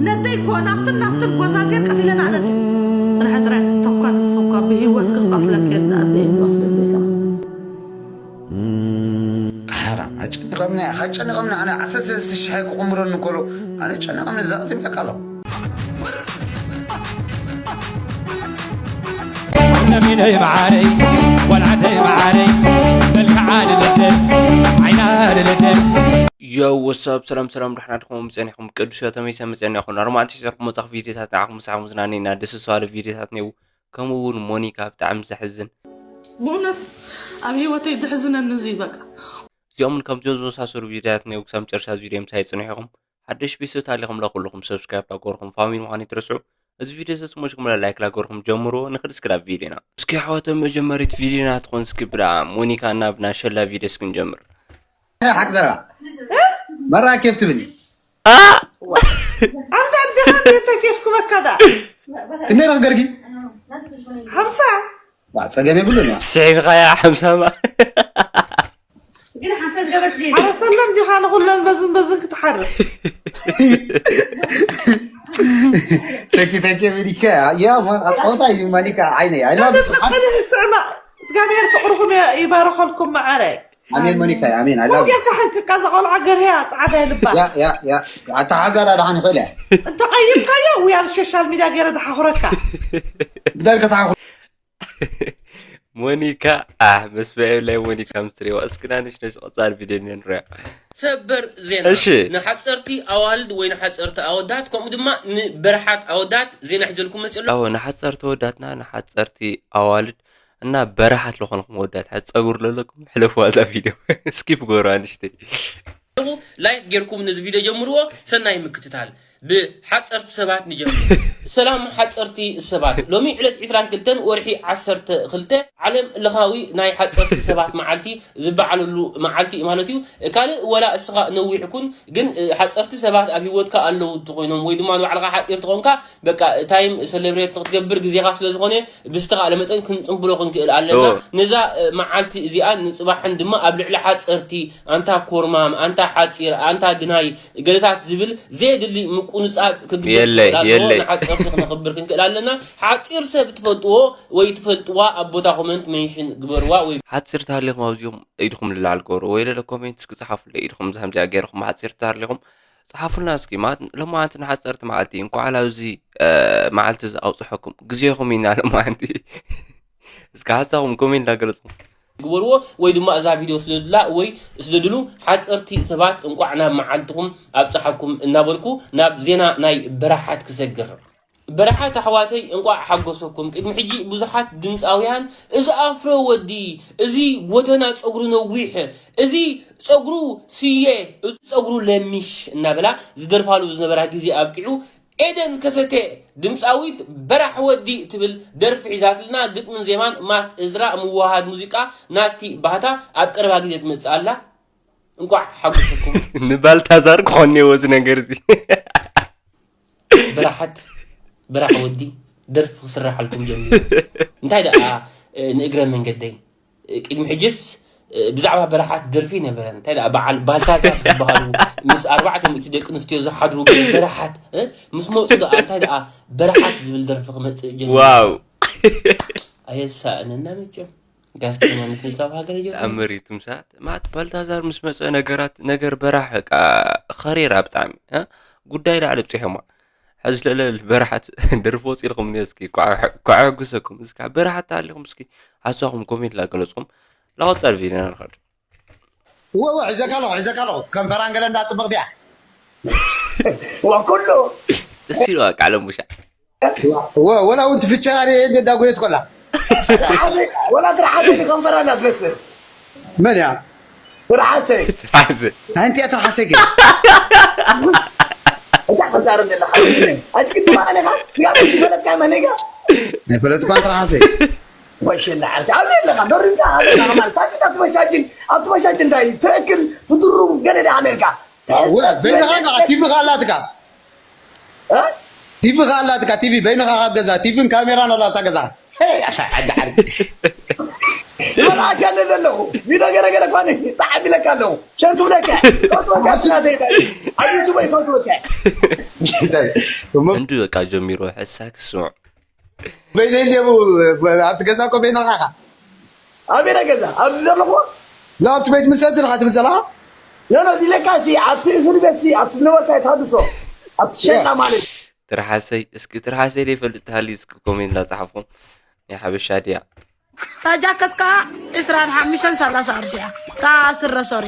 ነደይ እኮ ናፍትን ናፍትን ጎዛዜን ቀቲለና ነደይ። ጥራሕ ጥራሕ ተኳ ንሱ እኳ ብህይወት ክኸፍለክ የለ ኣደይ እኮ ኣፍልጥ እኮ። ሓራም ኣጨነቐምና፣ ካጨነቐምና ኣነ ዓሰርተ ሰለስተ ሽሕ ክቕምረኒ እንከሎ ኣነ ጨነቐምኒ ዘቕት ይብለካ ኣሎ። ነቢነይ መዓረይ፣ ወልዓደይ መዓረይ፣ መልክዓ ልልደ፣ ዓይና ልልደ። ዮ፣ ወሳብ፣ ሰላም ሰላም፣ ደሕና ድኹም ጸኒሕኩም? ቅዱስ ተመይሰ መጸኒኹም ኣርባዕተ ሰርኩ መጻኽ ቪዲዮታት ንዓኹም ምሳኹም ዝናነይና ደስ ዝባለ ቪዲዮታት ነይው። ከምኡ እውን ሞኒካ ብጣዕሚ ዘሕዝን። ብእውነት ኣብ ህይወተይ ድሕዝነኒ እዚ በቃ። እዚኦምን ከምዚኦም ዝመሳሰሉ ቪዲዮታት ነይው ክሳብ መጨረሻ እዚ ቪዲዮ ምሳይ ጽኒሕኹም። ሓደሽ ቤተሰብ ታሊኹም ለኩልኹም ሰብስክራይብ ላገርኹም ፋሚሊ ምዃን ይትረስዑ። እዚ ቪዲዮ ዘጽሞችኩም ላይክ ላገርኹም ጀምሮ ንኽድ እስክዳብ ቪዲዮና። እስኪ ኣሕዋተ መጀመሪት ቪዲዮና ትኾን እስኪ ብዳ ሞኒካ እና ብናሸላ ቪዲዮ እስክንጀምር። ሓቅ ዘረባ መራ ኬፍ ትብሊ። ኣንተ እንዲኻ እንዴት ተኬፍ ክበካ ዳ? ክንደይ ረኽ ገርጊ? ሓምሳ። ዋ፣ ጸገም የብሉን ዋ። ስዒድኻያ ሓምሳ ማ። ግን ሓንፈት ገበርት ድዩ? ኣረ ሰለ እንዲኻ ንኹለን በዝን በዝን ክትሓርስ። ሰኪ ተኬፍ ዲካ ያ ማን ኣጻውታ እዩ ማኒካ ዓይነይ። ኣይ ላቭ ዩ። ጸድሒ ስዕማ። እግዚኣብሔር ፍቕርኹም ይባርኸልኩም መዓረይ። ኣሜን ሞኒካይ፣ ኣሜን። I love you። ጌርካ ሕንቅቃ እዛ ቆልዓ ገርህያ ጻዕዳ ይልባ። ያ፣ ያ፣ ያ። ኣተሓዛራ ደሓን ይኽእል እያ። እንተቐይምካዮ፣ ውይ፣ ኣብ ሶሻል ሚድያ ገይረ ድሓኹረካ። ግዳል ከተሓኹ- ሞኒካ፣ ኣህ፣ መስፍያ የብላይ ሞኒካ ምስ ትሪእዋ። እስኪ ናንሽ ነሽ ቐጻል ቪድዮ ንሪኣ። ሰበር ዜና። እሺ። ንሓጸርቲ ኣዋልድ ወይ ንሓጸርቲ ኣወዳት፣ ከምኡ ድማ ንበረሓት ኣወዳት ዜና ሒዘልኩም መጺእ ኣሎ። ኣዎ፣ ንሓጸርቲ ኣወዳትና፣ ንሓጸርቲ ኣዋልድ፣ እና በረሓት ዝኾንኩም ወዳት ሓ-፣ ጸጉር ለለኩም ሕለፉዋ እዛ ቪድዮ። ስኪፕ ጎሩ ኣንሽተይ። ኣለኹ። ላይክ ጌርኩም ነዚ ቪድዮ ጀምርዎ። ሰናይ ምክትታል። ብሓጸርቲ ሰባት ንጀምር። ሰላም ሓጸርቲ ሰባት። ሎሚ ዕለት ዕስራን ክልተን ወርሒ ዓሰርተ ክልተ ዓለም ለኻዊ ናይ ሓጸርቲ ሰባት መዓልቲ ዝበዓለሉ መዓልቲ እዩ ማለት እዩ። ካልእ ወላ እስኻ ነዊሕ ኩን፣ ግን፣ እ፣ ሓጸርቲ ሰባት ኣብ ህይወትካ ኣለዉ እንተኾይኖም ወይ ድማ ንባዕልኻ ሓጺር ተኾንካ፣ በቃ ታይም ሰሌብሬት ንክትገብር ግዜኻ ስለ ዝኾነ ብዝተኻእለ መጠን ክንጽንብሎ ክንክእል ኣለና። እወ። ነዛ፣ እ፣ መዓልቲ እዚኣ ንጽባሕን ድማ ኣብ ልዕሊ ሓጸርቲ፣ ኣንታ ኮርማም፣ ኣንታ ሓጺር፣ ኣንታ ግናይ፣ ገለታት ዝብል ዘየድሊ ምቁንጻብ ክግደፍ የለይ፣ ክኽእል ኣለዎ። የለይ። ንሓጸርቲ ክነኽብር ክንክእል ኣለና። ሓጺር ሰብ ትፈልጥዎ ወይ ትፈልጥዋ ኣብ ቦታ ኮመንት ሜንሽን ግበርዋ ወይ ሓጺር ተሃሊኹም ኣብዚኦም ኢድኹም ንላዕሊ ግበሩ ወይ ለለ ኮሜንት እስኪ ጸሓፉለይ ኢድኹም ከምዚኣ ገይርኹም ሓጺር ተሃሊኹም ጸሓፉልና እስኪ። ማለት ሎማዓንቲ ንሓጸርቲ መዓልቲ፣ እንኳዕ ላብዚ፣ እ፣ መዓልቲ እዚ ኣውጽሐኩም። ግዜኹም ኢና ሎማዓንቲ። እስኪ ሓሳብኩም ኮሜንት እናገለጽኩም። ግበርዎ ወይ ድማ እዛ ቪድዮ ስደዱላ ወይ ስደዱሉ። ሓጸርቲ ሰባት እንኳዕ ናብ መዓልትኹም ኣብጽሓኩም እናበልኩ ናብ ዜና ናይ በረሓት ክሰግር። በረሓት ኣሕዋተይ እንቋዕ ሓጎሰኩም። ቅድሚ ሕጂ ብዙሓት ድምጻውያን፣ "እዚ ኣፍሮ ወዲ፣ እዚ ጎተና ጸጉሩ ነዊሕ፣ እዚ ጸጉሩ ስየ፣ እዚ ጸጉሩ ለሚሽ" እናበላ ዝደርፋሉ ዝነበራ ግዜ ኣብቂዑ፣ ኤደን ከሰቴ ድምጻዊት በራሕ ወዲ ትብል ደርፊ ሒዛትልና፣ ግጥምን ዜማን ማት እዝራ፣ ምውሃድ ሙዚቃ ናቲ ባህታ ኣብ ቀረባ ግዜ ትመጽእ ኣላ። እንቋዕ ሓጎሰኩም። ንባልታዛር ክኾን ነይዎ እዚ ነገር እዚ። በራሓት፣ በራሕ ወዲ ደርፊ ክስራሓልኩም ጀሚሩ። እንታይ ደኣ፣ እ፣ ንእግረ መንገደይ፣ እ፣ ቅድሚ ሕጅስ፣ እ፣ ብዛዕባ በራሓት ደርፊ ነበረ። እንታይ ደኣ፣ በዓል ባልታዛር ዝበሃሉ ምስ ኣርባዕተ ሚእቲ ደቂ ኣንስትዮ ዝሓድሩ በራሓት፣ እ፣ ምስ መጹ ደኣ፣ እንታይ ደኣ፣ በራሓት ዝብል ደርፊ ክመጽእ ጀሚሩ። ዋው። ኣየሳእነና መቸም። ጋዜጠኛ ነሽ ካብ ሃገር ጀምሮ። ተኣምር እዩ ትምሳት። ማት ባልታዛር ምስ መጸ ነገራት፣ ነገር በራሕ በቃ ኸሪራ ብጣዕሚ፣ እ? ጉዳይ ላዕሊ ኣብጺሖማ። ሕዚ ለለ በረሓት ደርፊ ወጺልኩም እኒኦ እስኪ፣ ኳዕ-፣ ኳዕ የጉሰኩም። እስካ በረሓት ተሃሊኹም እስኪ ሓሳኹም ኮሜንት ላገለጽኩም። ላቐጻል ቪድዮና ንኸድ። እወ፣ እወ፣ ሒዘካ ኣለኹ፣ ሒዘካ ኣለኹ። ከንፈራን ገለ እንዳ ጽብቕቲ እያ። ወኩሉ። ደስ ኢልዋ ቃለ ሙሻ። ወ-፣ ወላ እውን ትፍቸራ ደ-፣ እንደ ዳጎየት ቆላ። ትርሓሰ፣ ወላ ትርሓሰ ከንፈራ እንዳትመስል። መን እያ? ትርሓሰ። ትርሓሰ። ኣንቲ እያ ትርሓሰ ግን። እንታይ ከዛረብ ዘለኻ? ኣቲ ክትማ ኣለኻ? ስጋ ቤት ይፈለጥካ መን ኢኻ? ኣይፈለጥኳን ትርሓሰ። ወሸላ ዓርኪ፣ ኣብ ኣለኻ፣ ዶሪምካ ኣለኻ፣ ከማን ሳኪት ኣብ ትመሻጅን፣ ኣብ ትመሻጅን እንታይ ትእክል፣ ትድሩም ገለ ደኣ ኣለካ? ወ-፣ በይንኻ ኣለኻ፣ ቲቪ ኸኣ ኣላትካ። እ? ቲቪ ኸኣ ኣላትካ፣ ቲቪ በይንኻ ካብ ገዛ፣ ቲቪን ካሜራን ኣላ ኣብታ ገዛ። ሄይ፣ ኣታ ዓዲ ዓርኪ። ይበልዓካ እንደ ዘለኹ ቪድዮ ገለ ገለ እኳ ጣዕም ኢለካ ኣለኹ። ሸንቱ ብለካ። ከትወካ ትናተይ። ኣብ ዩቱብ ይፈትወካ። እንዱ በቃ ጀሚሩ ሕሳክ ስሙዕ በይነይ እንዲሙ ኣብቲ ገዛ እኮ በይና ኻኻ ኣበይ ገዛ ኣብ ዘለኹ ላ ኣብቲ ቤት ምሰቲ ኢኻ ትብል ዘለኻ ኖ ኖ ዚለካ ሲ ኣብቲ እስር ቤት ሲ ኣብቲ ነበርካ ይትሃድሶ ኣብቲ ሸጣ ማለት ትርሓሰይ እስኪ ትርሓሰይ ዘይፈልጥ ተሃልዩ እስኪ ኮሜንት ላፅሓፎም ናይ ሓበሻ ድያ እታ ጃከት ከዓ ዕስራን ሓሙሽተን ሰላሳ ቅርሺ እያ። እታ ስረ ሶሪ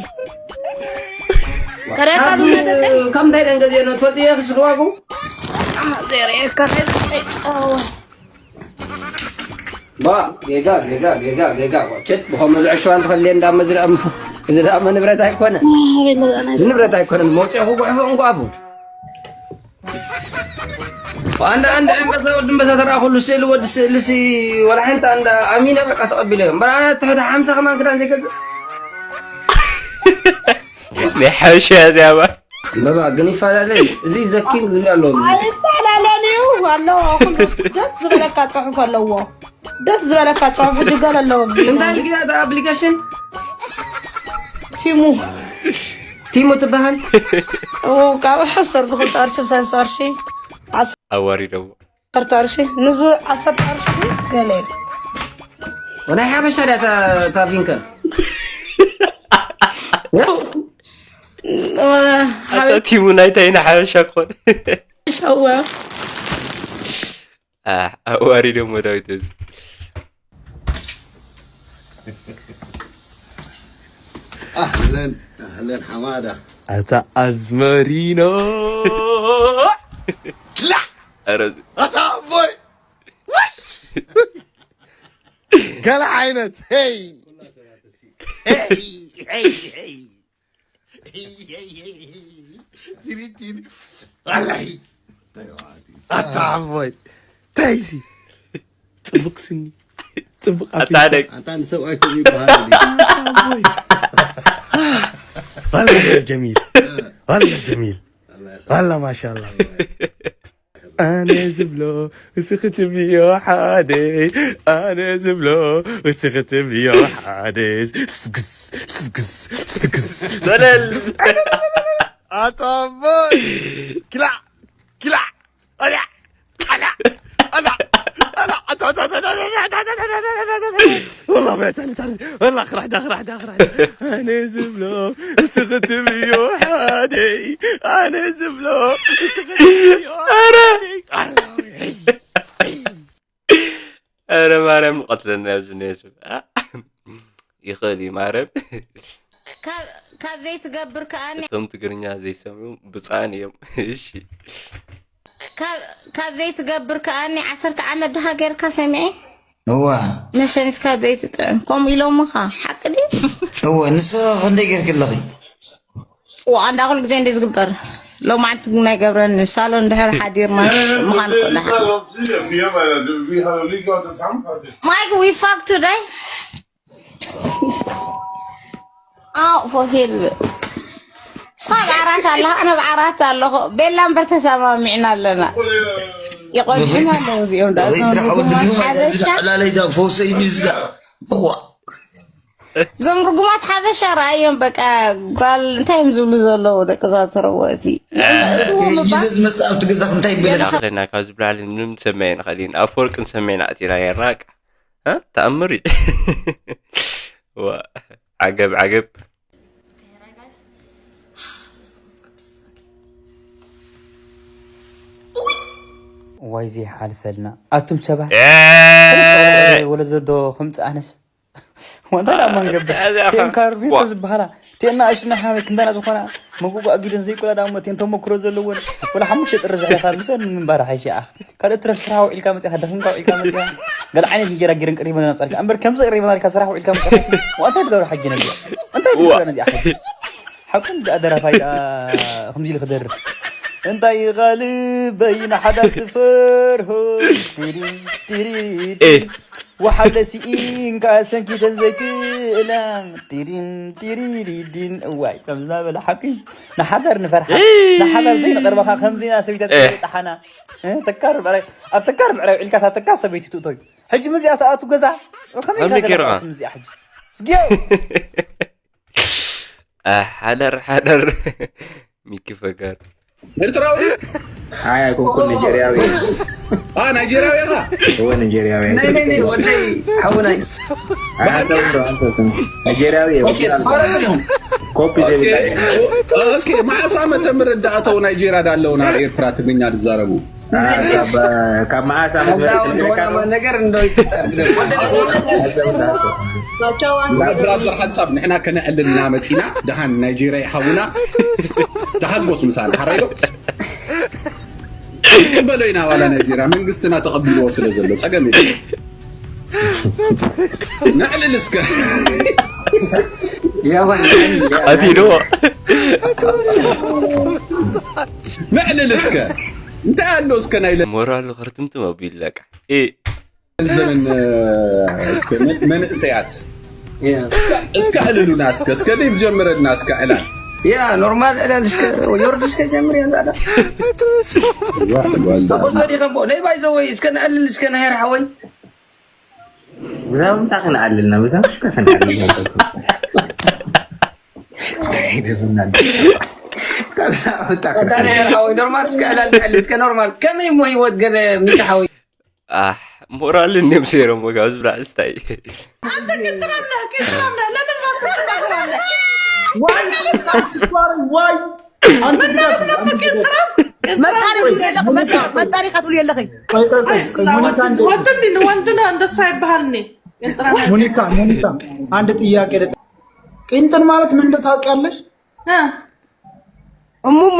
ከሬታ ዝመደተ ካብ እንታይ ደንገዜ ነው ትፈልጥ እየ ክስኽዋጉ ዘርእየካ ባ ጌጋ ጌጋ ጌጋ ጌጋ ቆቸት ብኸመ ዝዕሸዋ እንትኸልየ እንዳ እዚ ደኣ ንብረት ኣይኮነ እዚ ንብረት ኣይኮነን መውፅኦ ክጉዕፎ እንኳ ኣፉ ኣንዳ ኣንዳ ኣንበሳ ወዲ ኣንበሳ ተረኣ ኩሉ ስእሊ ወዲ ስእሊ ሲ ወላ ሓንቲ ኣንዳ ኣሚነ በቃ ተቐቢለ እዮም በራ ትሕቲ ሓምሳ ከማን ክዳን ዘይገዝእ ናይ ሓበሻ እያ እዚኣ ባ በባ ግን ይፈላለ እዩ እዚ ዘኪንግ ዝብል ኣለዎ ኣይፈላለን እዩ ኣለዎ ኩሉ ደስ ዝበለካ ፅሑፍ ኣለዎ ደስ ዝበለካ ፅሑፍ ሕጂ ገለ ኣለዎ ኣብዚ እንታይ ልግዳ ኣፕሊኬሽን ቲሙ ቲሙ ትበሃል እው ካብ ዓሰርተ ክልተ ቅርሺ ሰለስተ ቅርሺ ኣዋሪደዎ ዓሰርተ ቅርሺ ንዚ ዓሰርተ ቅርሺ ግን ገለ እዩ ናይ ሓበሻ ድያ እታ ቪንከን ኣታ ቲሙ ናይታይ ኢና ሓበሻ ክኾን ሸወ ኣዋሪደሞ ዳዊት እዚ ኣህለን ኣህለን ሓማዳ ኣታ ኣዝመሪኖ ክላዕ ኧረ ኣታ ኣቦይ ወሽ ገለ ዓይነት ሄይ ሄይ ሄይ ሄይ ሄይ ሄይ ሄይ ሄይ ቲሪቲሪ ኣላይ ኣታ ኣቦይ ተይሲ ጽቡቅ ስኒ ጽቡቅ ኣታደግ ኣታ ንሰብኣይ ከምኡ ይበሃል والله جميل والله جميل والله ما شاء الله ኣነ ዝብሎ እስኺ ትብልዮ ሓደይ ኣነ ዝብሎ እስኺ ትብልዮ ሓደይ ስግስ ስግስ ስግስ ዘለል ኣታ ኣቦይ ክላዕ ክላዕ ኣያ ኣላ ኣላ ኣላ والله ما تاني تاني والله خرح ده خرح ده خرح ده انا زبلو سخت بيو حادي انا زبلو سخت بيو حادي ኧረ ማርያም ንቐትለና ኣብዚ ነሱ ይኽእል እዩ ማርያም ካብ ዘይትገብር ከኣኒ እቶም ትግርኛ ዘይሰምዑ ብፃን እዮም እሺ ካብ ዘይትገብር ከኣኒ ዓሰርተ ዓመት ድኻ ገይርካ ሰሚዐ እዋ መሸኒትካ በይትጥዕም ከምኡ ኢሎምኻ ሓቂ ድዩ እወ ንስኻ ክንደይ ጌርክ ኣለኺ ዋ ኣንዳ ኩሉ ግዜ እንደ ዝግበር ሎማዓንቲ ግን ኣይገብረን ሳሎን ድሕር ሓዲርና ምዃን ኮና ማይክ ዊ ፋክ ቱደይ ኣው ፎሄል እስኻ ብዓራት ኣለኻ ኣነ ብዓራት ኣለኹ ቤላ እምበር ተሰማሚዕና ኣለና ይቆድሑና ኣለዉ እዚኦም ዳ እዞም ርጉማት ሓበሻ ዕላለይ ዳ ፈውሰይ ድዩ ዝዳ እዋ እዞም ርጉማት ሓበሻ ረኣዮም በቃ ጓል እንታይ እዮም ዝብሉ ዘለዉ ደቂ ዛተረዎ እቲ እስኪ ሕጂ ዝመፅእ ኣብቲ ገዛ እንታይ ይበለካ ኣለና ካብ ዝብላል ምንም ሰማይ ንኽእል ኢና ኣፈወርቂ ንሰማይ ናእቲና ነርና ተኣምር እዩ ዓገብ ዓገብ ዋይ ዘይሓልፈልና ኣቱም ሰባት ወለዶ ዶ ከምፅኣነስ ወንታ ዳ መንገብ ቴንካር ቢቶ ዝበሃላ ቴና እሽና ሓመ ክንዳና ዝኾና መጉጓ ጊደን ዘይቆላ ዳሞ ቴን ተሞክሮ ዘለወን ወላ ሓሙሽተ ጥሪ ዝሕለፋ ምሰን ምንባር ሓይሽ ኣኽ ካልእ ትረፍ ስራሕ ውዒልካ መፅኻ ደኺምካ ውዒልካ መፅኻ ገለ ዓይነት እንጀራ ጊረን ቀሪበን ነፀልካ እምበር ከምዚ ቀሪበና ኢልካ ስራሕ ውዒልካ መፅኻ ዋንታይ ትገብር ሓጂ ነዚኣ እንታይ ትገብር ነዚኣ ሓጂ ሓቁን ደኣ ደራፋይ ደኣ ከምዚ ኢሉ ክደርፍ እንታይ ቃልበይ ንሓዳር ትፈርሆ ዲሪን ዲሪን ወሓለ ስኢንካ ሰንኪተን ዘይክእላ ዲሪን ዲሪሪዲን እዋይ ከምዚ እናበለ ሓቂ ንሓዳር ንፈርሓ ንሓዳር ዘይንቐርበኻ ከምዚና ሰበይታት ዝበፅሓና ተካር ምዕራይ ኣብ ተካር ምዕራይ ውዒልካስ ኣብ ተካር ሰበይቲ ትእቶዩ ሕጂ ምዚኣ ተኣቱ ገዛ። ከመይ ኣብ ኢልካ ገዛ ነጌርካ። ተኣቱ ምዚኣ ሕጂ? ስጊያው። ኣሕ፣ ሓደር ሓደር። ሚኪ ፈጋር። ኤርትራዊ ድዩ? ኣይ ኣይኮንኩን፣ ኒጀርያዊ እየ። አ ናይጄሪያዊ ኢኻ? እወ፣ ኒጀርያዊ እየ። ነይ ነይ ነይ ወደይ ሓውናይ ኣይ፣ ሓሳብ እንዶ፣ ሓሳብ እንዶ። ኒጀርያዊ እየ። ኦኬ ተፋረዱ ዲኹም ኮፒ ዘይብላ እየ። ኦኬ፣ መዓስ ዓመተ ምህረት ደኣተው ናይጄሪያ ዳለውና ኣብ ኤርትራ ትግርኛ ዝዛረቡ? አ፣ ካብ፣ ካብ መዓስ ዓመት ከዛ በፊት ወደ ትልካ ዋና ነው? ነገር እንደው ይፍጠር ወደ ሓሳብ እንዶ፣ ሓሳብ እንዶ። ብራዘር ሓንሳብ ንሕና ከነዕልልና መፂና ደሃን ናይጄሪያ ይሓውና ተሃጎስ ምሳና ሓራይ ዶ ክንበሎ ኢና። ዋላ ናይጄሪያ መንግስትና ተቐቢልዎ ስለ ዘሎ ፀገም የለ። ነዕልል እስከ ያዋን ኣቲ ዶ ነዕልል እስከ እንታይ ኣሎ እስከ ናይ ሞራሉ ክርትምትም ኣቢሉ ለቃ። እ፣ ዘመን እስከ መን- መንእሰያት እስከ ዕልሉና እስከ እስከ ዴቭ ጀምረልና እስከ ዕላል ያ ኖርማል ዕላል እስከ ዮርድ እስከ ጀምር ያ ዛዳ ተቆሶ ዲኸ ቦ ናይ ባይዘ ወይ እስከ ንዕልል እስከ ንሄር ሓወይ ብዛም እንታይ ክንዓልልና፣ ብዛም እንታይ ክንዓልልና። ከብዛ እንታይ ዳንኤል ሓወይ ኖርማል እስከ ዕላል ንዕልል እስከ ኖርማል ከመይ እሞ ህይወት ገለ ሚካ ሓወይ ኣሕ፣ ሞራል እንዲም ሴሮም ወጋ ዝብላ እስታይ። አንተ ቅጥራም ነህ፣ ቅጥራም ነህ። ለምን ራስህ ትናገራለህ? ዋይ ዋይ አንተ ግደፍ፣ አንተ ግደፍ። መጣሪ ትብሉ የለኽ፣ መጣ- መጣሪ ኢኻ ትብሉ የለኽን። ቆይ ቆይ ቆይ ቆይ፣ ሞኒካ አንዴ፣ ወንድ እንዲ ወንድ ነህ፣ እንደሱ አይባልኒ። ቅጥራም ነህ። ሞኒካ ሞኒካ፣ አንድ ጥያቄ ልጠ- ቂንጥን ማለት ምን እንደው ታውቂያለሽ? እ፣ እሙሙ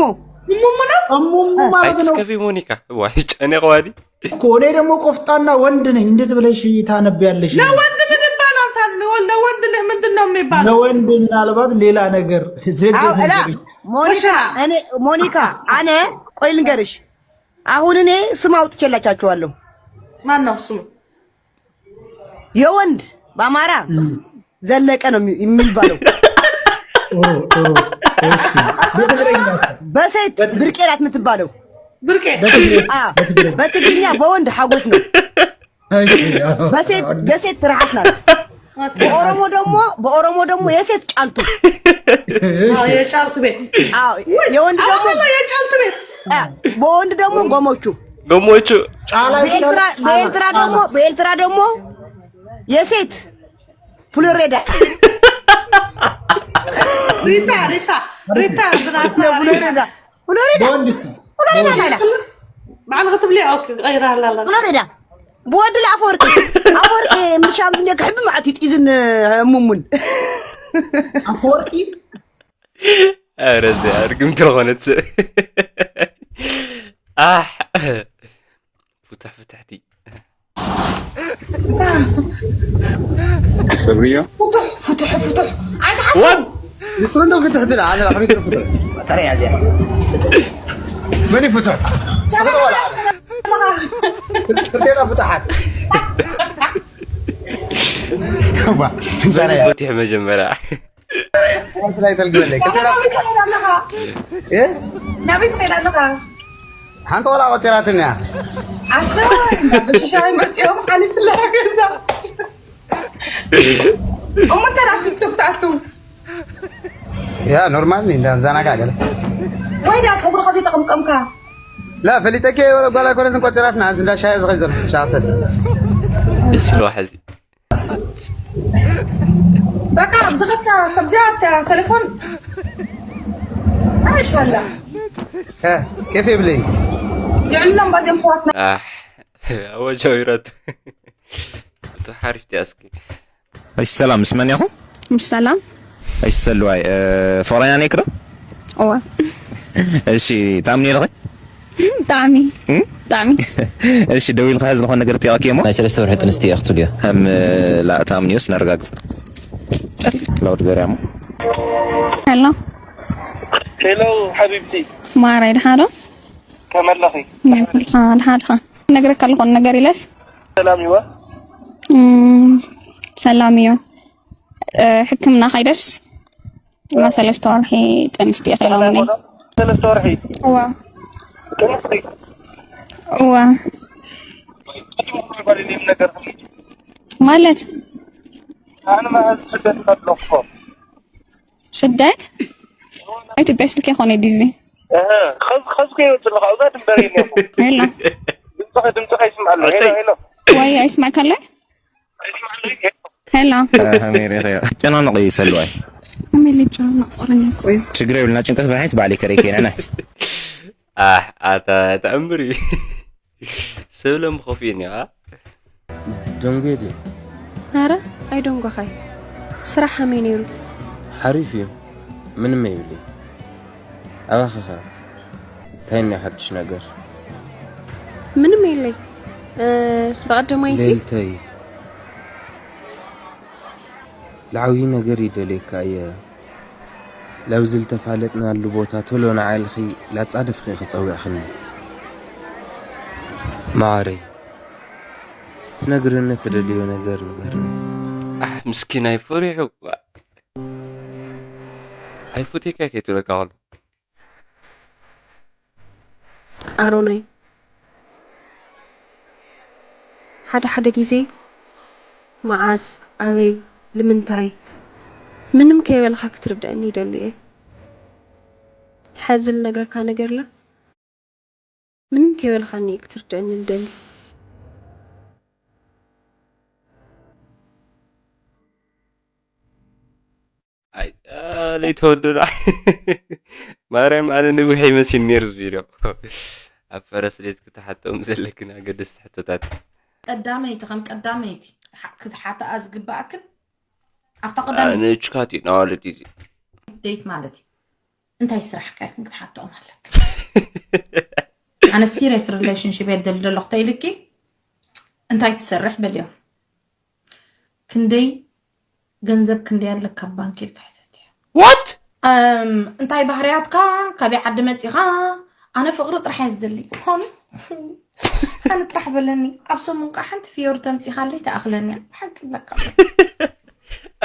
እሙሙ ነው? እሙሙ ማለት ነው ኣይትስከፊ ሞኒካ። ዋይ ጨኔ ቀዋዲ። እኮ። እኔ ደግሞ ቆፍጣና ወንድ ነኝ። እንዴት ብለሽ ታነቢያለሽ? ለወንድ ምን ይባላል ታዲያ? ለወንድ ለ- ምንድን ነው የሚባለው? ለወንድ ምናልባት ሌላ ነገር ዜድ አው እላ ነገር ሞኒካ ኩሽና። እኔ ሞኒካ አነ ቆይ ልንገርሽ። አሁን እኔ ስም አውጥቼላቻችኋለሁ። ማን ነው ስሙ? የወንድ በአማራ ዘለቀ ነው የሚ- የሚባለው። ኦ ኦ እሺ፣ በትግረኛ በሴት ብርቄ ናት የምትባለው። ብርቄ። አ፣ በትግርኛ በወንድ ሀጎስ ነው። እሺ፣ አዎ። በሴት በሴት ትርሃስ ናት። በኦሮሞ ደግሞ በኦሮሞ ደግሞ የሴት ጫልቱ። አዎ፣ የጫልቱ ቤት። አዎ፣ የወንድ ደግሞ አሁን የጫልቱ ቤት። አ፣ በወንድ ደግሞ ጎሞቹ። ጎሞቹ ጫላ በኤልትራ ይችላል። በኤልትራ ደግሞ በኤልትራ ደግሞ የሴት ፍሎሬዳ። ሪታ ሪታ ሪታ ብናትና ፍሎሬዳ ፍሎሬዳ በወንድስ ፍሎሬዳ ማይላ ባዕልኺ ትብልያ። ኦኬ፣ ቀይራ ኣላ። ፍሎሬዳ ብወዲ ለኣፈወርቂ ኣፈወርቂ ምርሻ ምዝኛ ክሕቢ ማዕት ይጢዝን እሙሙን አፈወርቂ ኧረ እዚ ኣርግምቲ ዝኾነት ሰብ። ኣሕ፣ ፍትሕ ፍትሕቲ። ሰብርዮ ፍቱሕ ፍቱሕ ፍቱሕ ኣይትሓስብ ንስኹም ዶ ፍትሕ ትላ ኣነ ኣሕሚድ ፍትሕ። ተረያ እዚኣ መን ፍትሕ? ስለ ወላ ፍትሕ ፍትሓት ዋ ተረያ ፈቲሑ መጀመርያ። ስላይ ተልግበለይ ከተራ ፍትሓት እ ናበይ ትኸይድ ኣለኻ? ሓንቲ ቆልዓ ቆፂራትኒ እያ። ዓሰብ ብሽሻይ መፂኦም ሓሊፍላ ገዛ። እሞ እንተ ናብ ቲክቶክ ትኣቱ ያ ኖርማል እንዳ ዘናጋ ገለ ወይ ዳ ፀጉርኻ ዘይተቐምቀምካ? ላ ፈሊጠኪ ጓል ኣይኮነትን ቆፂራትና። ኣንስ እንዳ ሻሂ ዝኸይ ዘሎ ሻሰል ደስ ኢልዋ ሕዚ። በቃ ኣብ ዝኸድካ ከምዚኣ እታ ቴሌፎን ኣይሻላ። ኬፍ የብለይ። ይዕልሎም ባዚኦም ኣሕዋትና። ኣሕ፣ ኣወጃዊራት። እቱ ሓሪፍ ዲያ እስኪ። እሺ ሰላም፣ ምስ መን ኢኹም? ምስ ሰላም። እሺ ሰሉዋይ፣ እ፣ ፍቕረኛ ነይክ ዶ? እዋ። እሺ፣ ታምኒ ኣለኺ? ብጣዕሚ። እም? ብጣዕሚ። እሺ፣ ደው ኢልካ ዝኾነ ነገር ጥያቄ እሞ? ናይ ሰለስተ ወርሒ ጥንስቲ እያ ክትብልዮ። እም፣ ላ፣ ታምኒዮስ ነረጋግጽ። ላውድ ገርያ እሞ። ሄሎ። ሄሎ ሓቢብቲ። ማራይ፣ ደሓ ዶ? ከመይ ኣለኺ? ደሓ፣ ደሓ፣ ደሓ። ነግረካ ኣለኹ ነገር ኢለስ። ሰላም ይዋ? እም፣ ሰላም እዩ። እ፣ ሕክምና ከይደስ እና ሰለስተ ወርሒ ጥንስቲ እየ ከይሎምኒ። ሰለስተ ወርሒ? እዋ። ጥንስቲ? እዋ። ጓል እኔም ነገር ማለት ኣነ ማለት ስደት ከለኩ ስደት ኢትዮጵያ ስልክ ይኾነ ዲዚ ከዚ ከዚ ከይወፅእ ኣለካ ኣብዛ ድንበር እየ እኒኹ ሄሎ ድምፅኸ ድምፅኸ ይስምዓለ ሄሎ ሄሎ ወይ ኣይስማዕካለ ሄሎ ሜሪ ጨናነቕ እዩ ሰልዋይ ኣሜልጫ ማቆረኛ እኮ እዩ ችግር የብልና ጭንቀት ብርሃይት ባዕሊ ከረይ ከይነና ኣህ ኣታ ተኣምር እዩ ሰብሎም ከፊኡ እኒዮ ደንጉየ ድዩ? ኣረ ኣይደንጎኻይ። ስራሕ ከመይ ነይሩ? ሓሪፍ እዩ፣ ምንም የብለይ። ኣባኸኸ እንታይ እኒኦ ሓድሽ ነገር? ምንም የለይ። እ፣ ብቐደማይ ሲ ሌልተይ ልዓብዪ ነገር ይደልየካ እየ። ላብዚ ዝተፋለጥናሉ ቦታ ቶሎ ንዓልኺ ላጻደፍኺ ክጸውዕኽኒ። መዓረይ፣ ትነግርኒ ትደልዮ ነገር ንገርኒ። ኣሕ ምስኪናይ ፈሪሑ ኣይፎቴካ ከይትብለካ ከሎ ኣሮነይ፣ ሓደ ሓደ ግዜ መዓስ፣ ኣበይ፣ ንምንታይ ምንም ከይበልካ ክትርድኣኒ ይደሊ እየ። ሕዚ ልነግረካ ነገርላ ምንም ከይበልካኒ እዩ ክትርድኣኒ ልደሊ። ኣይለይተወደዳ ማርያም ኣነ ንጉሕ ይመስል ነይሩ ቪድዮ ኣብ ፈረስ ሌዝ ክትሓተኦም ዘለክን ኣገደስቲ ሕቶታት ቀዳመይቲ ከም ቀዳመይቲ ክትሓተኣ ዝግባኣክን ኣብታ ቀዳመይቲ ንችካት እዩ ናዋለድ እዚ ደይት ማለት እዩ እንታይ ስራሕ ካይክን ክትሓተኦም ኣለክ ኣነ serious relationship የደል ደለኹ ተይልኪ እንታይ ትሰርሕ በልዮም ክንደይ ገንዘብ ክንደይ ኣለካ ኣብ ባንክ ኢልካ ሕተትዮ what እም፣ እንታይ ባህርያትካ ካበይ ዓዲ መፂኻ ኣነ ፍቕሪ ጥራሕ እየ ዝደሊ ሆን ኣነ ጥራሕ በለኒ ኣብ ሰሙን ከዓ ሓንቲ ፍዮሪ ተምፂኻለይ ተኣኽለኒ እያ ሓቂ ብለካ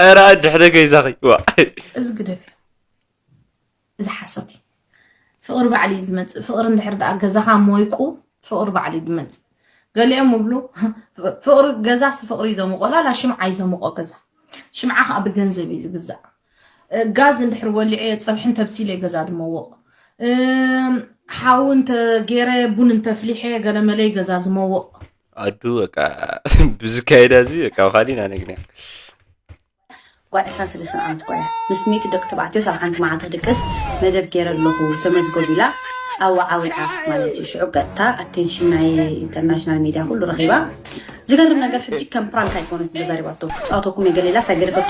ኧረ ኣድሕደ ገይዛኺ ዋ እዚ ግደፍ እዩ እዚ ሓሶት እዩ ፍቕሪ ባዕሊ እዩ ዝመፅእ ፍቕሪ እንድሕር ደኣ ገዛኻ ሞይቁ ፍቕሪ ባዕሊ እዩ ዝመፅእ ገሊኦም ይብሉ ፍቕሪ ገዛስ ፍቕሪ እዩ ዘሙቆ ላላ ሽምዓ እዩ ዘሙቆ ገዛ ሽምዓ ከዓ ብገንዘብ እዩ ዝግዛእ ጋዝ እንድሕር ወሊዐ ፀብሒ እንተብሲለ ገዛ ዝመውቕ ሓዊ እንተገይረ ቡን እንተፍሊሐ ገለመለይ ገዛ ዝመውቕ ኣዱ በቃ ብዝካየዳ እዚ በቃ ኣብ ካሊእ ኢና ነግንያ ጓል ዕስራን ሰለስተን ዓመት ጓል ምስ ሚእቲ ደቂ ተባዕትዮ ሳብ ሓንቲ መዓልቲ ክድቅስ መደብ ገይረ ኣለኹ ተመዝገቡ ኢላ ኣዋዓዊዓ ማለት እዩ ሽዑ ቀጥታ ኣቴንሽን ናይ ኢንተርናሽናል ሚድያ ኩሉ ረኺባ ዝገርም ነገር ሕጂ ከም ፕራንክ ኣይኮነት ተዛሪባቶ ፃወተኩም የገሌላ ሳይገደፈቶ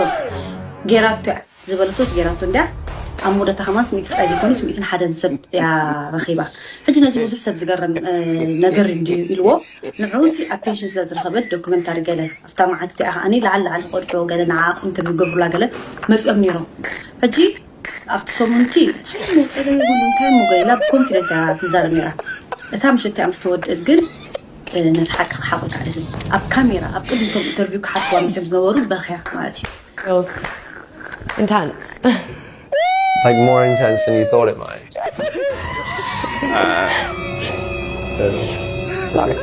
ገይራቶ እያ ዝበለቶስ ገይራቶ እንድያ ኣብ መወዳእታ ከማን ስሚዒት ጥራይ ዘይኮነስ ሚእትን ሓደን ሰብ እያ ረኺባ ሕጂ ነዚ ብዙሕ ሰብ ዝገርም ነገር እንድዩ ኢልዎ ንዑ ሲ ኣቴንሽን ስለ ዝረኸበት ዶክመንታሪ ገለ ኣብታ መዓልቲ እቲኣ ከዓኒ ላዕሊ ላዕሊ ክቐድዶ ገለ ንዓ ኢንተርቪው ገብሩላ ገለ መፂኦም ነይሮም ሕጂ ኣብቲ ሰሙንቲ መፀገ ይብሉ እንታይ እሞ ገይላ ብኮንፊደንስ እያ ትዛረብ ነይራ እታ ምሸት እቲኣ ምስ ተወድእት ግን ነቲ ሓቂ ክሓቆ ይከኣለት ኣብ ካሜራ ኣብ ቅድሚ ቶም ኢንተርቪው ክሓትዋ መፅኦም ዝነበሩ በኽያ ማለት እዩ It was intense. Like more intense than you thought it might. Uh, Sorry.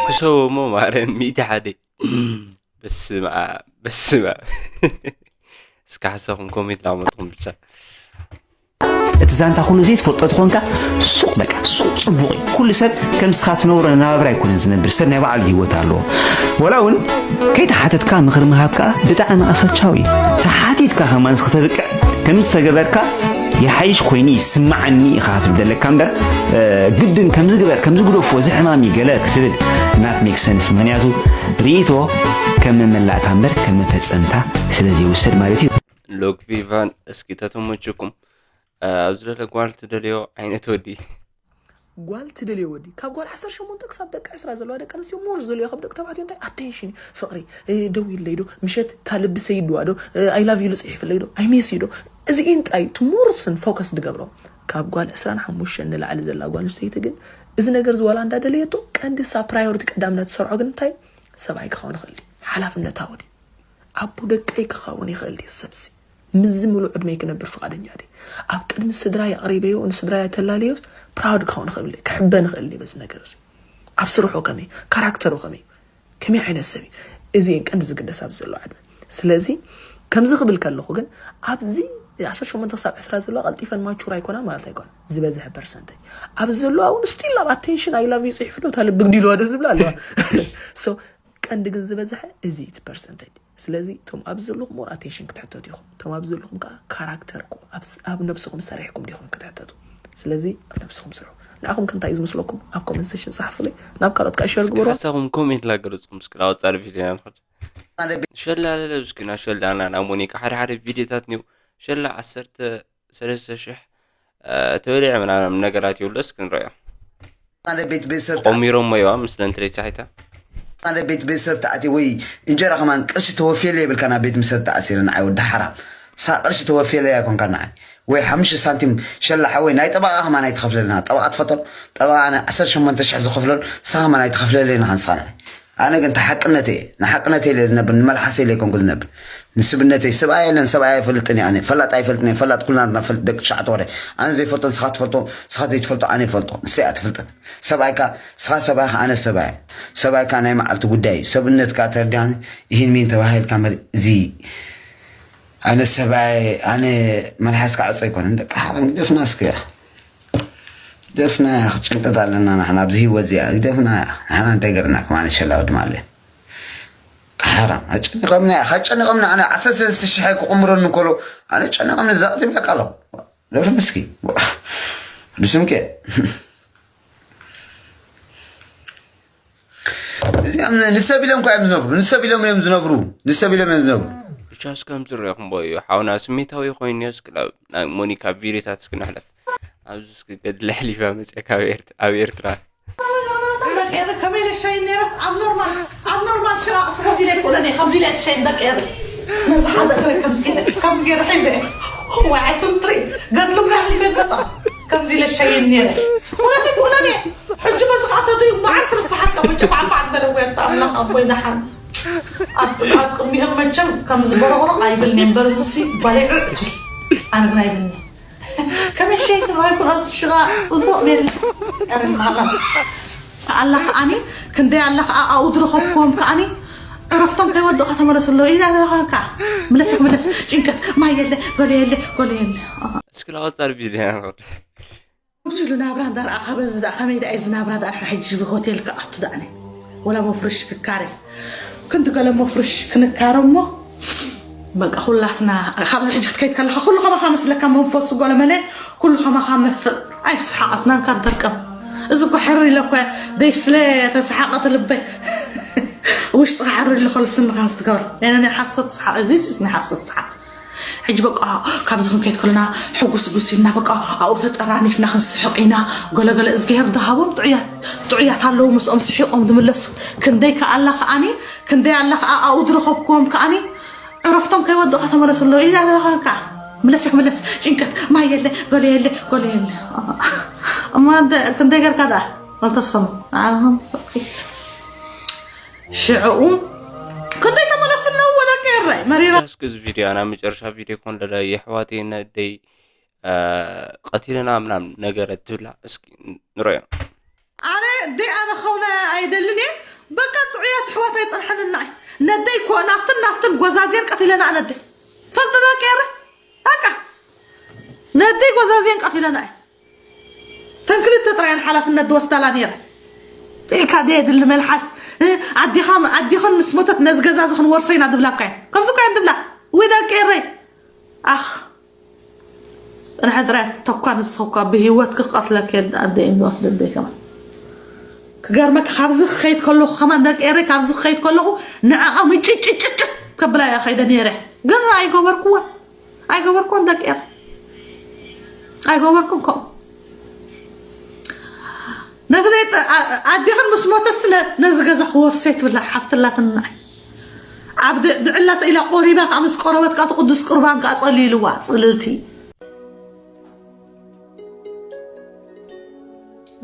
ክሰቦ እሞ ማርያም ሚእቲ ሓደ በስመ ኣብ በስመ ኣብ እስከ ሓሳኹም ኮሜንት ላመጥኹም ብቻ እቲ ዛንታ ኩሉ ዘይትፈልጦ ትኾንካ ሱቕ በቃ ሱቕ ጽቡቕ እዩ ኩሉ ሰብ ከም ስኻ ትነብሮ ናብራ ኣይኮነን ዝነብር ሰብ ናይ ባዕሉ ህይወት ኣለዎ ወላ እውን ከይተሓተትካ ምኽሪ ምሃብ ከዓ ብጣዕሚ ኣሰልቻዊ እዩ ተሓቲትካ ከማን ክተብቅዕ ከም ዝተገበርካ ይሓይሽ ኮይኑ ይስማዓኒ ኢኻ ክትብል ዘለካ እምበር ግድን ከምዚ ግበር ከምዚ ግደፎ እዚ ሕማም እዩ ገለ ክትብል not make sense ምክንያቱ ርእይቶ ከም መመላእታ እምበር ከም መፈጸምታ ስለ ዘይውሰድ ማለት እዩ። ሎግ ቪቫን እስኪ ተተመችኩም ኣብዚ ለለ ጓል ትደልዮ ዓይነት ወዲ ጓል ትደልዮ ወዲ ካብ ጓል ዓሰርተ ሸሞንተ ክሳብ ደቂ ዕስራ ዘለዋ ደቂ ኣንስትዮ ሞር ዝደልዮ ካብ ደቂ ተባዕትዮ እንታይ ኣቴንሽን ፍቕሪ ደው ኢለይ ዶ ምሸት እታ ልቢ ሰይድዋ ዶ ኣይ ላቭ ዩ ልፅሒፍለይ ዶ ኣይ ሚስ ዩ ዶ እዚኢን ጥራይ ትሞርስን ፎከስ ዝገብሮ ካብ ጓል ዕስራን ሓሙሽተን ንላዕሊ ዘላ ጓል ኣንስተይቲ ግን እዚ ነገር ዝዋላ እንዳደለየቶ ቀንዲ ሳ ፕራዮሪቲ ቀዳምነት ትሰርዖ ግን እንታይ ሰብኣይ ክኸውን ይኽእል እዩ። ሓላፍነታዊ ድዩ? ኣቦ ደቀይ ክኸውን ይኽእል ድዩ? ሰብሲ ምዚ ሙሉእ ዕድመይ ክነብር ፍቓደኛ ድዩ? ኣብ ቅድሚ ስድራይ ኣቕሪበዮ፣ ንስድራይ ኣተላለዮስ ፕራውድ ክኸውን ይኽእል ድዩ? ክሕበን ይኽእል ድዩ በዚ ነገር እዚ? ኣብ ስርሑ ከመይ? ካራክተሩ ከመይ? ከመይ ዓይነት ሰብ እዩ? እዚ እየን ቀንዲ ዝግደስ ኣብዚ ዘሎ ዕድመ። ስለዚ ከምዚ ክብል ከለኹ ግን ኣብዚ ዓሰርተ ሸሞንተ ክሳብ ዕስራ ዘለዋ ቀልጢፈን ማቹር ኣይኮና ማለት ኣይኮነ ዝበዝሐ ፐርሰንተጅ ኣብዚ ዘለዋ እውን ስቲል ኣብ ኣቴንሽን ኣይ ላቭ ዩ ፅሒፉ ዶ ታለ ብግዲሉ ዶ ዝብላ ኣለዋ። So ቀንዲ ግን ዝበዝሐ እዚ እቲ ፐርሰንተጅ። ስለዚ እቶም ኣብዚ ዘለኹም ሞር ኣቴንሽን ክትሕተቱ ኢኹም። እቶም ኣብዚ ዘለኹም ከዓ ካራክተርኩም ኣብ ስ- ኣብ ነብስኹም ሰሪሕኩም ዲኹም ክትሕተቱ። ስለዚ ኣብ ነብስኹም ስርሑ። ንዓኹም ከ እንታይ እዩ ዝመስለኩም? ኣብ ኮመንት ሴሽን ጸሓፉለይ። ናብ ካልኦት ከዓ ሸር እስኪ ግበሩ። ሓሳብኩም ኮሜንት ላገለጽኩም እስኪ ናብ ወጻኢ ቪድዮ ኢና ንኸድ። ሸላ ለለ እስኪ ናብ ሸላና ናብ ሞኒካ ሓደ ሓደ ቪድዮታት እኒው ሸላ ዓሰርተ ሰለስተ ሽሕ ተበሊዐ ምናምን ነገራት ይብሎ እስኪ ንረዮ። ኣነ ቤት ቤተሰብ ቆሚሮሞ ይዋ ምስለን ትለይ ሳሒታ ኣነ ቤት ቤተሰብ ተኣትየ ወይ እንጀራ ከማን ቅርሺ ተወፍየለይ ይብልካ ናብ ቤት ምሰብ ተኣሲረ ንዓይ ወዲ ሓራም ሳ ቅርሺ ተወፍየለይ ኣይኮንካ ንዓይ ወይ ሓሙሽተ ሳንቲም ሸላ ሓወይ ናይ ጠበቓ ከማን ኣይትኸፍለልና ጠበቓ ትፈጠር ጠበቓ ኣነ ዓሰርተ ሸሞንተ ሽሕ ዝኸፍለሉ ንሳ ከማን ኣይትኸፍለለይ ንኻ ንስኻ ንዓይ ኣነ ግን ተሓቅነተይ እየ ንሓቅነተይ ኢለ ዝነብር ንመልሓሰይ ኢለ ኣይኮንኩ ዝነብር ንስብነተይ ሰብኣይ የለን ሰብኣይ ኣይፈልጥን እየ ኣነ ፈላጥ ኣይፈልጥን እየ ፈላጥ ኩልና ንፈልጥ ደቂ ትሽዓተ ወረ ኣነ ዘይፈልጦ ንስኻ ትፈልጦ ንስኻ ዘይትፈልጦ ኣነ ይፈልጦ ንሰይ እያ ትፍልጠት ሰብኣይካ ንስኻ ሰብኣይኻ ኣነ ሰብኣይ ሰብኣይካ ናይ መዓልቲ ጉዳይ እዩ ሰብነትካ ተርዲያኒ ይህን ሚን ተባሂልካ መሪ እዚ ኣነ ሰብኣይ ኣነ መልሓስካ ዕፀ ኣይኮነን ደቂ ሓረም ግደፍና እስከ ግደፍና ጭንቀት ኣለና ንሕና ኣብዚ ህይወት እዚኣ ግደፍና ንሕና እንታይ ገርና ከማን ሸላዊ ድማ ኣለ ሓራም ኣጨኒቐምና እያ ካጨኒቐምና ኣነ ዓሰርተ ሰለስተ ሽሕ ክቕምረኒ ከሎ ኣነ ጨኒቐምኒ ዘቕት ይብለካ ኣለኹ ደፍን እስኪ ንስምከ እዚኣም ንሰብ ኢሎም እኳ እዮም ዝነብሩ ንሰብ ኢሎም እዮም ዝነብሩ ንሰብ ኢሎም እዮም ዝነብሩ ብቻ እስከም ዝረኹም ቦዩ ሓውና ስሜታዊ ኮይኑ እስክላብ ናይ ሞኒካ ቪዲዮታት እስክንሕለፍ ኣብዚ እስኪ ገድለ ሕሊፋ መፅአ ካብ ኤርት- ኣብ ኤርትራ ከመይ ኢለ ሸይን ነይረስ ኣብ ኖርማል ኣብ ኖርማል ሽራ ስኮፍ ኢለ ይኩነን እየ ከምዚ ኢለ ትሸይን ደቂ ኤር ነዚ ሓደ እግረ ከምዚ ገይረ ሒዘ ዋዕ ስምትሪ ገድሉ ጋር ይፈት መጻ ከምዚ ኢለ ሸይን ነይረ ኩነቲ ኩነን እየ ሕጂ በዚ ከዓ ተትዩ መዓት ርስሓት ካብ ውጭ ባዕባዕ በለ ወይ ኣምላኽ ኣቦይ ደሓን ኣብ ኣብ ቅድሚኦም መቸም ከም ዝበረቕሮ ኣይብልኒ እምበር እዚሲ ባሊዑ እትብል ኣነ ግን ኣይብልኒ ከመይ ሸይክ ራይኩን ኣስሽራ ጽቡቕ ሜል ቀርን ማላ ኣላ ከዓኒ ክንደይ ኣላ ከዓ ኣብኡ ዝረኸብክዎም ከዓኒ ዕረፍቶም ከይወድኡ ከተመለሱ ኣለዉ ኢዛ ዘለኻ ምለስ ምለስ ጭንቀት ማይ የለ ገለ የለ ገለ የለ እስኪ ላቐጻሪ ቪድዮ ኢና ንኸድ ከምዚ ኢሉ ናብራ እንዳረኣኻ በዚ ደኣ ከመይ ደኣ እዚ ናብራ ደኣ ሕጂ ሆቴል ክኣቱ ደኣነ ወላ መፍርሽ ክካረ ክንዲ ገለ መፍርሽ ክንካረ እሞ በቃ ኩላትና ካብዚ ሕጂ ክትከይድ ከለካ ኩሉ ከማኻ መስለካ መንፈሱ ገለ መለ ኩሉ ከማኻ መፍእ ኣይስሓቐስ ናንካ ደቀም እዚ እኮ ሕር ኢለ እኮ ደይ ስለ ተሰሓቐት ልበይ ውሽጥኻ ሕር ኢለ ከሉ ስንኻ ዝትገበር ናይ ናይ ሓሶት ሰሓቕ እዚ ስ ናይ ሓሶት ሰሓቕ ሕጂ በቃ ካብዚ ክንከይድ ከለና ሕጉስ ጉስ ኢልና በቃ ኣብኡ ተጠራኒፍና ክንስሕቕ ኢና ገለገለ እዝግሄር ዝሃቦም ጥዑያት ኣለዉ ምስኦም ስሒቖም ዝምለሱ ክንደይ ከኣላ ከዓኒ ክንደይ ኣላ ከዓ ኣብኡ ዝረኸብክዎም ከዓኒ ዕረፍቶም ከይወድኡ ከተመለሱ ኣለዉ ኢዛ ዘለካ ምለስ ክምለስ ጭንቀት ማይ የለ ገለ የለ ገለ የለ እማ ክንደይ ገርካ ደኣ ኣልተሰሙ ሽዕኡ ክንደይ ተመለሱ ኣለዉ ወደቀ የራይ መሪራ እስኪ እዚ ቪድዮ ናብ መጨረሻ ቪድዮ ኮን ለለ የሕዋተይ ነደይ ቀቲልና ምናምን ነገረ ትብላ እስኪ ንረዮ ኣነ ደይ ኣነ ከውነ ኣይደልን እየ በቃ ጥዑያት ኣሕዋት ኣይፀንሐንና እዩ ነደይ ኮ ናፍትን ናፍትን ጎዛዝየን ቀቲለና ነደይ ፈልጥና ቀረ በቃ ነደይ ጎዛዝየን ቀቲለና እዩ ተን ክልተ ጥራየን ሓላፍነት ዝወስዳላ ነይረ ኢልካ ደየድሊ መልሓስ ኣዲኻ ኣዲኽን ምስ ሞተት ነዚ ገዛ እዚ ክንወርሶ ኢና ዝብላ እኳ እየን ከምዚ እኳ እየን ዝብላ ወይ ደቂ ኤረይ ኣኽ ጥንሐ ጥራይ ተኳ ንስኻ እኳ ብህይወት ክቐትለክ ኣደይ እንወስደደይ ከማን ክገርመካ ካብዚ ክኸይድ ከለኹ ከማን ደቂ ኤረይ ካብዚ ክኸይድ ከለኹ ንዕኣ ምጭጭጭጭ ከብላ እያ ኸይደ ነይረ ግን ኣይገበርክዎን ኣይገበርኩን ደቂ ኤር ኣይገበርኩን ከምኡ ነቲ ኣዴኽን ምስ ሞተስ ነዚ ገዛ ክወርሰ ትብላ ሓፍትላትና ኣብ ድዕላ ስኢላ ቆሪባ ከዓ ምስ ቆረበት ከዓ ቅዱስ ቁርባን ከዓ ፀሊልዋ ፅልልቲ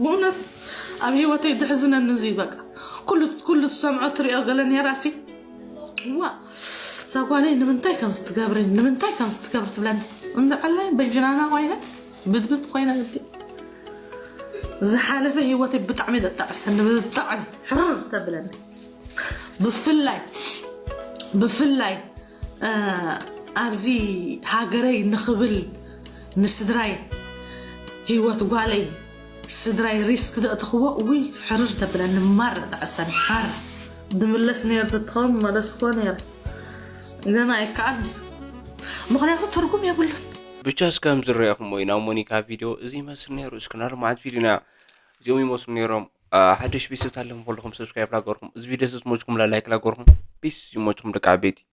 ብእውነት ኣብ ህይወተይ ድሕዝነኒ እዚ በቃ ኩሉ ኩሉ ትሰምዖ ትሪኦ ገለ ነይራ ሲ ዋ እዛ ጓለይ ንምንታይ ከም ዝትገብሪ ንምንታይ ከም ዝትገብሪ ትብለኒ እንድዓላይ በጅናና ኮይነ ብድብት ኮይነ ግዲ ዝሓለፈ ህይወተይ ብጣዕሚ ዘጣዕሰኒ ብጣዕሚ ሕርር ተብለኒ ብፍላይ ብፍላይ ኣብዚ ሃገረይ ንኽብል ንስድራይ ህይወት ጓለይ ስድራይ ሪስክ ዘእትኽዎ ውይ ሕርር ተብለኒ ማር ተዕሰኒ ሓር ድምለስ ነይር ትኸውን መለስኮ ነይር ገና ኣይከኣል ምኽንያቱ ትርጉም የብሉን ብቻ እስከም ዝረኣኹሞ ኢና ሞኒካ ቪድዮ እዚ ይመስል ነይሩ እስክና ልማዓት ቪድዮና እዚኦም ይመስሉ ነይሮም ሓደሽ ቤተሰብ ታለም ከለኹም ሰብስክራይብ ላገርኩም እዚ ቪድዮ ዝመችኩም ላይክ ላገርኩም ፒስ ይመችኩም ደቂ ዓበይቲ